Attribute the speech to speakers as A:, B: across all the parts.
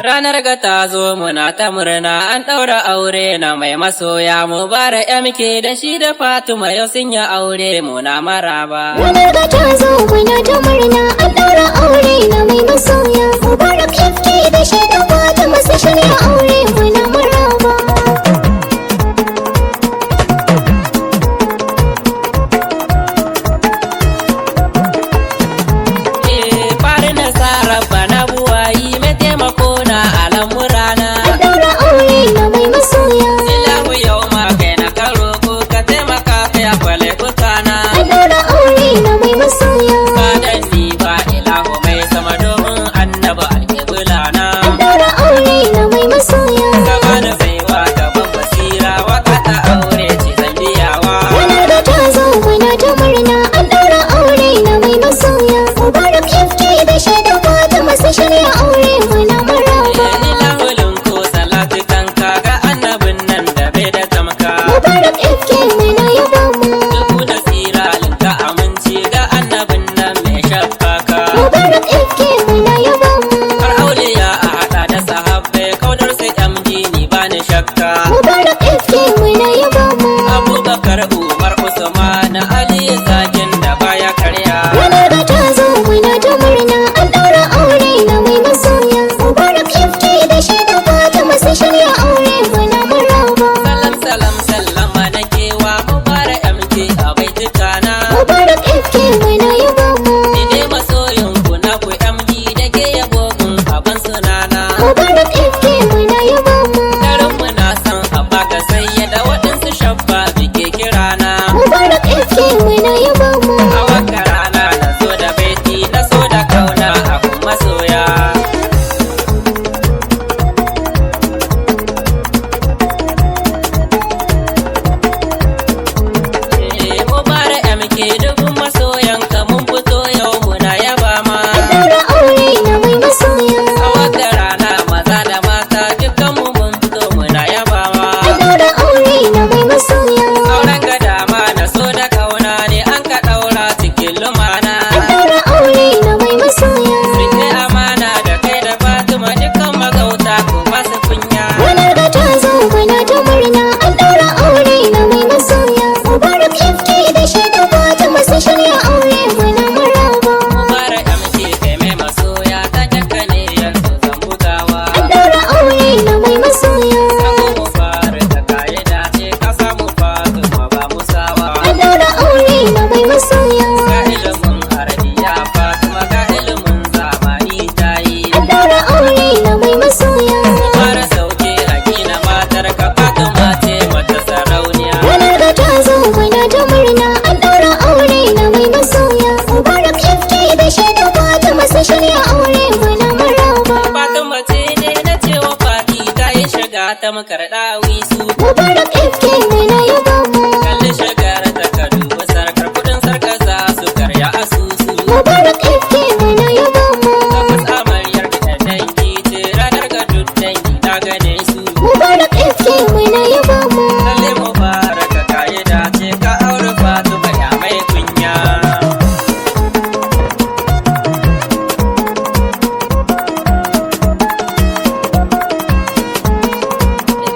A: Ranar ga ta zo muna ta murna, an ɗaura aure na mai masoya Mubarak MK da shi da Fatima, yau sun yi aure, muna maraba.
B: Ranar ga ta zo muna ta murna, an ɗaura aure na mai masoya Mubarak FK da shi da Fatima, su shirya aure, muna maraba.
A: Eh, fari nasara bana buwayi mai taimako na al'amurana.
B: An ɗaura aure na mai masoya.
A: Ilahu, yau ma kai na karo ko ka taimaka kai akwale kutana.
B: An ɗaura aure na mai masoya.
A: Fadan ni ba ilahu mai sama, domin annaba alƙiblana.
B: An ɗaura aure na mai masoya.
A: Ka bani baiwa gaban basira, waka ta aure ce zan biyawa.
B: Ranar da ta zo muna ta murna, an ɗaura aure na mai masoya Mubarak FK da shi da Fatima, su shirya aure, muna maraba.
A: Ilahulin ko salatu kanka ga annabin nan da bai da tamka.
B: Mubarak FK, muna yaba mu.
A: Dubu da tsira linka aminci ga annabin nan mai shafaka.
B: Mubarak FK, muna yaba mu.
A: Har auliya a haɗa da sahabbai, kaunar su MD ni ba ni shakka.
B: Mubarak FK, muna yaba mu.
A: Abubakar, Umar, Usman, Ali, zakin da baya karya.
B: Ranar da ta zo muna ta murna, an ɗaura aure na mai masoya Mubarak FK da shi da Fatima, su shirya aure, muna maraba.
A: Salam salam sallama na kewa Mubarak MK a baitukana.
B: Mubarak FK, muna yaba mu.
A: Ni ne masoyin ku na ku MD da ke yabo kun abin sunana.
B: Mubarak FK, muna yaba mu.
A: Garin mu na san abba ka sai da waɗansu shabba bike kirana.
B: Mubarak FK, muna yaba mu.
A: A waka rana na zo da baiti na so da kauna a kun masoya. Eh, Mubarak MK, dubun masoyan ka mun fito yau muna yaba ma.
B: An ɗaura aure na mai masoya.
A: A waka rana maza da mata dukkanmu mun fito muna yaba ma.
B: An ɗaura aure na mai masoya.
A: Auren ga dama na so da kauna ne an ka ɗaura cikin lumana.
B: An ɗaura aure na mai masoya.
A: Rike amana da kai da Fatima, dukkan magauta ko masu kunya.
B: Ranar da ta zo muna ta murna, an ɗaura aure na mai masoya Mubarak FK da shi da Fatima, su shirya aure, muna maraba.
A: Mubarak MK, kai mai masoya ta jakka ne yanzu zan bugawa.
B: An ɗaura aure na mai masoya.
A: Sako Mubarak da kayi dace ka samu Fatima ba musawa.
B: An ɗaura aure na mai masoya.
A: Ga ilimin arabiya Fatima, ga ilimin zamani ta yi.
B: An ɗaura aure na mai masoya.
A: Fara sauke hakina matar ka Fatima ce mata sarauniya.
B: Ranar da ta zo muna ta murna, an ɗaura aure na mai masoya Mubarak FK da shi da Fatima, su shirya aure, muna maraba.
A: Fatima ce ne na cewa Fati ta yi shiga ta makarɗa wisu.
B: Mubarak FK, muna yaba mu.
A: Kalli shigar ta ka duba sarkar, kudin sarkar za su karya asusu.
B: Mubarak FK, muna yaba mu.
A: Tabbas amaryar da dangi ce, ranar ga duk dangi na gane su.
B: Mubarak FK, muna yaba mu.
A: Lalle Mubaraka ka yi dace ka aure Fatima ya mai kunya.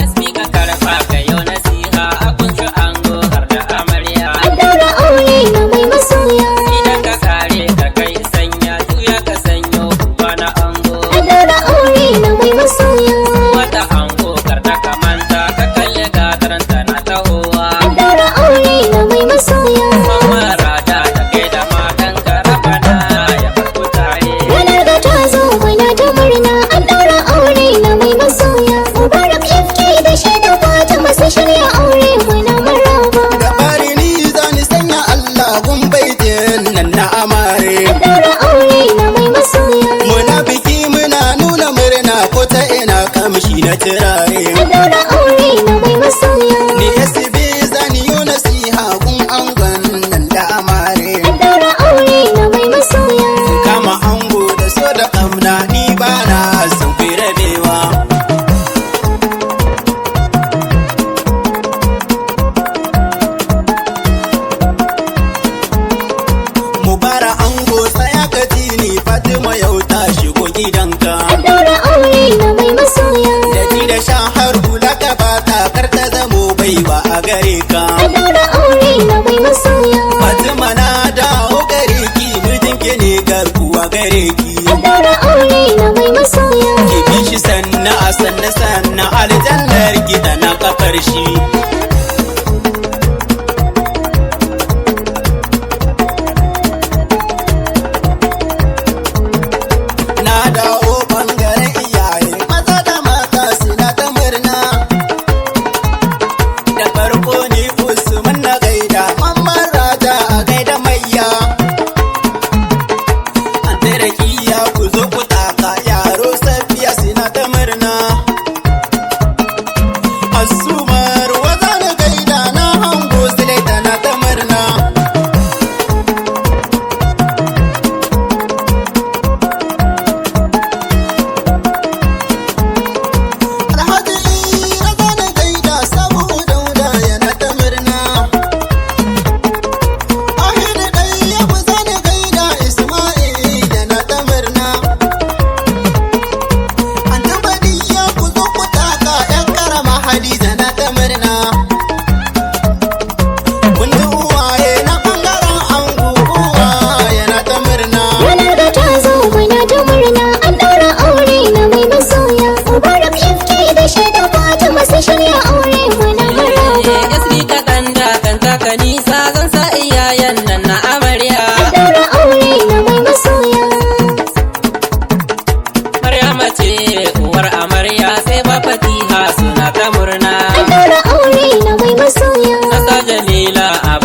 A: SB ka karfa ka yau nasiha a kunshi ango har da amarya.
B: An ɗaura aure na mai masoya.
A: Idan ka kare ka kai sanya juya ka sanyo uba na ango.
B: An ɗaura aure na mai masoya.
A: Wata ango kar da ka manta ka kalle gataranta na tahowa.
B: An ɗaura aure na mai masoya.
A: Mamma rada da kai da matan ka rabana ya farko tare.
B: Ranar da ta zo muna ta murna, an ɗaura aure na mai masoya Mubarak FK da shi da Fatima, su shirya aure, muna maraba.
C: Da fari ni zani sanya Allah gun baitin nan na amare.
B: An ɗaura aure na mai masoya.
C: Muna biki muna nuna murna, ko ta ina kamshi na turare.
B: An ɗaura aure na mai masoya.
C: Ni SB zani yo nasiha gun angon nan da amare.
B: An ɗaura aure na mai masoya.
C: Kama ango da so da kamna, ni ba na son ku rabewa.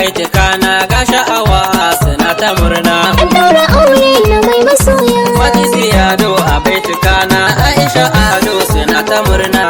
A: baitukana ga sha'awa suna ta murna.
B: An ɗaura aure na mai masoya.
A: Fati Siyado a baitukana Aisha Ado suna ta murna.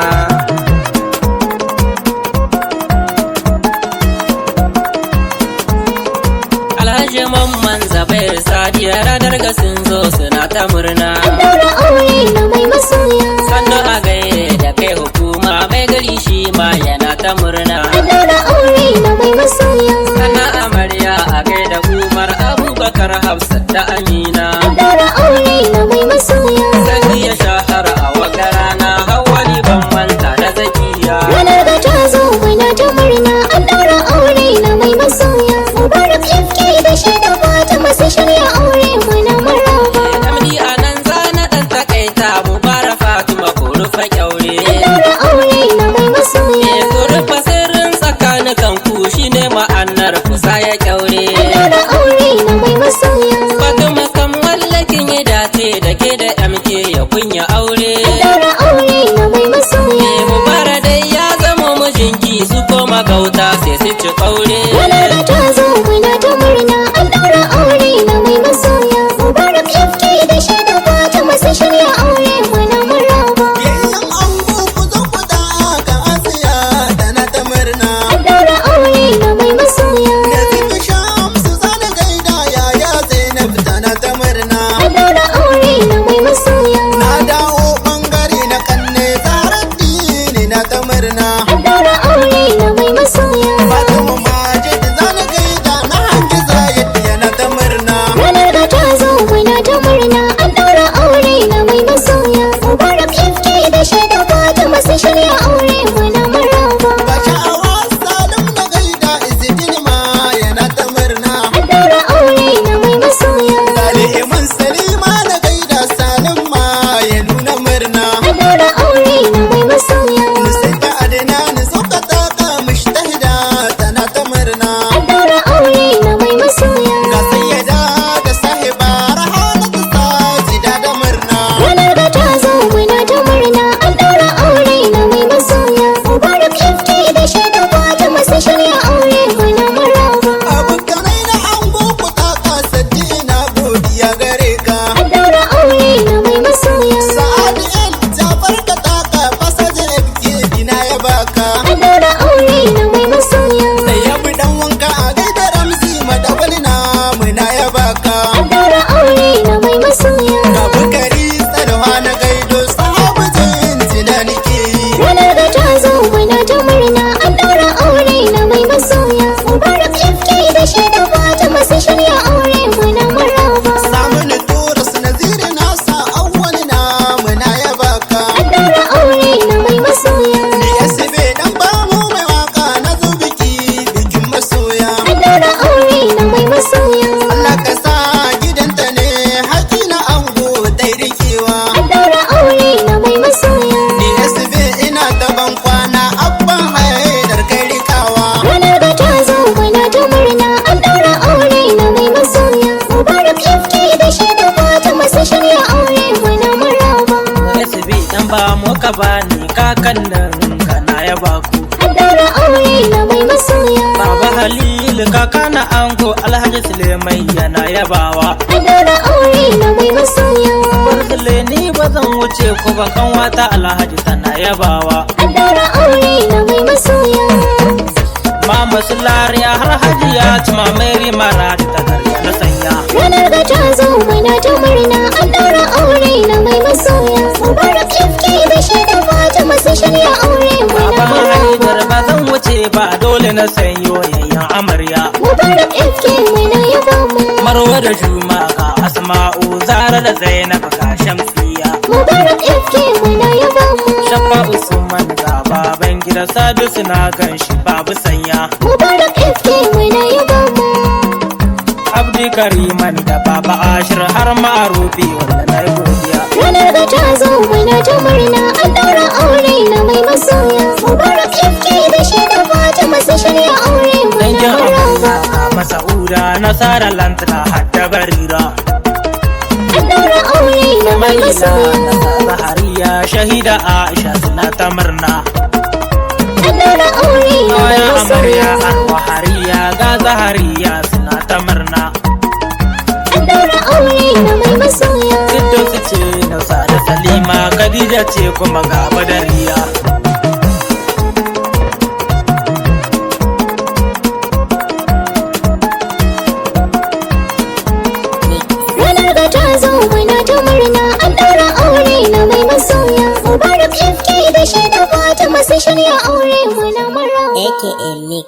A: Alhaji Mamman Zabair Sadiya ranar ga sun zo suna ta murna.
B: An ɗaura aure na mai masoya.
A: Sannu a gaye da kai hukuma mai gari shi ma yana ta murna.
B: An ɗaura aure na mai masoya.
A: Sannan amarya a gaida Umar Abubakar Hafsat da Amina.
B: An ɗaura aure na mai masoya.
A: Sani ya shahara a wata rana hawali ban manta da zakiya.
B: Ranar da ta zo muna ta murna an ɗaura aure na mai masoya. Mubarak FK da shi da Fatima sun shirya aure muna maraba.
A: MD a nan zana ɗan takaita Mubarak Fatima ko rufe kyaure.
B: An ɗaura aure na mai masoya.
A: Ku rufe sirrin tsakanin kanku shine ma'anar kusa ya kyaure.
B: An ɗaura aure na mai masoya.
A: Fatima kan mallakin ya dace da ke da MK ya kunya aure.
B: An ɗaura aure na mai masoya.
A: Mubarak dai ya zama mijinki su koma gauta sai su ci ƙaure.
B: Ranar da ta zo muna ta murna an ɗaura aure na mai masoya. Mubarak FK da shi da Fatima sun shirya aure muna maraba.
C: Yayyan ango ku zo ku taka Asiya tana ta murna.
B: An ɗaura aure na mai masoya.
C: Nazifi Shamsu zana gaida yaya Zainab tana ta murna.
B: An ɗaura aure na mai masoya.
C: Na dawo bangare na kanne Zaharaddini na ta murna.
B: An ɗaura aure na mai masoya.
C: Fatima Majid zana gaida na hangi Zayed yana ta murna.
B: Ranar da ta zo muna ta murna an ɗaura aure na mai masoya. Mubarak FK da shi da Fatima sun shirya aure muna maraba.
C: Ba sha'awa Salim na gaida Izidin ma yana ta murna.
B: An ɗaura aure na mai masoya.
C: Sali'iman Salima na gaida Salim ma ya nuna murna.
B: An ɗaura aure na mai masoya.
C: Nusaiba Adnan zo ka taka mushtahida tana ta murna.
B: An ɗaura aure na mai masoya.
C: Ga sayyada da sahiba Rahanatu Sajida da murna.
B: Ranar da ta zo muna ta murna an ɗaura aure na mai masoya. Mubarak FK da shi da Fatima sun shirya aure muna maraba.
C: Abokanai na ango ku taka saddi na godiya gare ka.
B: An ɗaura aure na mai masoya.
C: Sa'adu El Jafar ka taka fasaje FK ina ya baka.
B: An ɗaura aure na mai masoya.
C: Ɗayyabu dan wanka a gaida Ramzi madawali na muna ya baka.
B: An ɗaura aure na mai masoya.
C: Ga Bukari Salwa na gaido sahabu jinjina nike yi.
B: Ranar da ta zo muna ta murna an ɗaura aure na mai masoya. Mubarak FK da shi da Fatima sun shirya aure muna maraba.
C: Saminu Turas Naziri nasa awwal na muna ya baka.
B: An ɗaura aure na mai masoya.
C: Ni SB dan bamu mai waka na zo biki bikin masoya.
B: An ɗaura aure na mai masoya.
C: Allah ka sa gidanta ne haƙi na ango dai rikewa.
B: An ɗaura aure na mai masoya.
C: Ni SB ina ta ban kwana abban haidar kai rikawa.
B: Ranar da ta zo muna ta murna an ɗaura aure na mai masoya. Mubarak FK da shi da Fatima sun shirya aure muna maraba.
D: SB dan ba mu ka bani kakan nan kana yaba ku.
B: An ɗaura aure na mai masoya.
D: Baba Halil kaka na ango Alhaji Suleiman yana yabawa.
B: An ɗaura aure na mai masoya.
D: Barzule ni ba zan wuce ku ba kanwata Alhaji tana yabawa.
B: An ɗaura aure na mai masoya.
D: Mama Sulariya har Hajiya Tuma Mary Maradi ta karya na sanya.
B: Ranar da ta zo muna ta murna an ɗaura aure na mai masoya. Mubarak FK da shi da Fatima sun shirya aure muna
D: Baban
B: maraba.
D: Haidar ba zan wuce ba dole na sanyo yayyan amarya.
B: Mubarak FK muna yaba ma.
D: Marwa da Juma ga Asma'u Zara da Zainab ga Shamsiya.
B: Mubarak FK muna yaba ma.
D: Shafa Usman ga baban gida Sadisu na ganshi babu sanya.
B: Mubarak FK muna yaba ma.
D: Abdi Kariman da Baba Ashir har ma'arufi wanda na yi godiya.
B: Ranar da ta zo muna ta murna an ɗaura aure na mai masoya. Mubarak FK da shi da Fatima sun shirya aure muna
D: Dangin
B: maraba.
D: amarya ga Masa'uda Nasara Lantana hadda Barira.
B: An ɗaura aure na mai
D: Maila
B: masoya.
D: na Zahariya shahida Aisha suna ta murna.
B: An ɗaura aure na mai
D: Kayan amarya
B: masoya.
D: an wahariya Ga Zahariya suna ta murna.
B: An ɗaura aure na mai masoya.
D: Firdausi ce Nausa da Salima, Khadija ce kuma ga Badariya.
B: Ranar ga ta zo muna ta murna an ɗaura aure na mai masoya. Mubarak FK da shi da Fatima sun shirya aure muna maraba.
E: AKA Mix.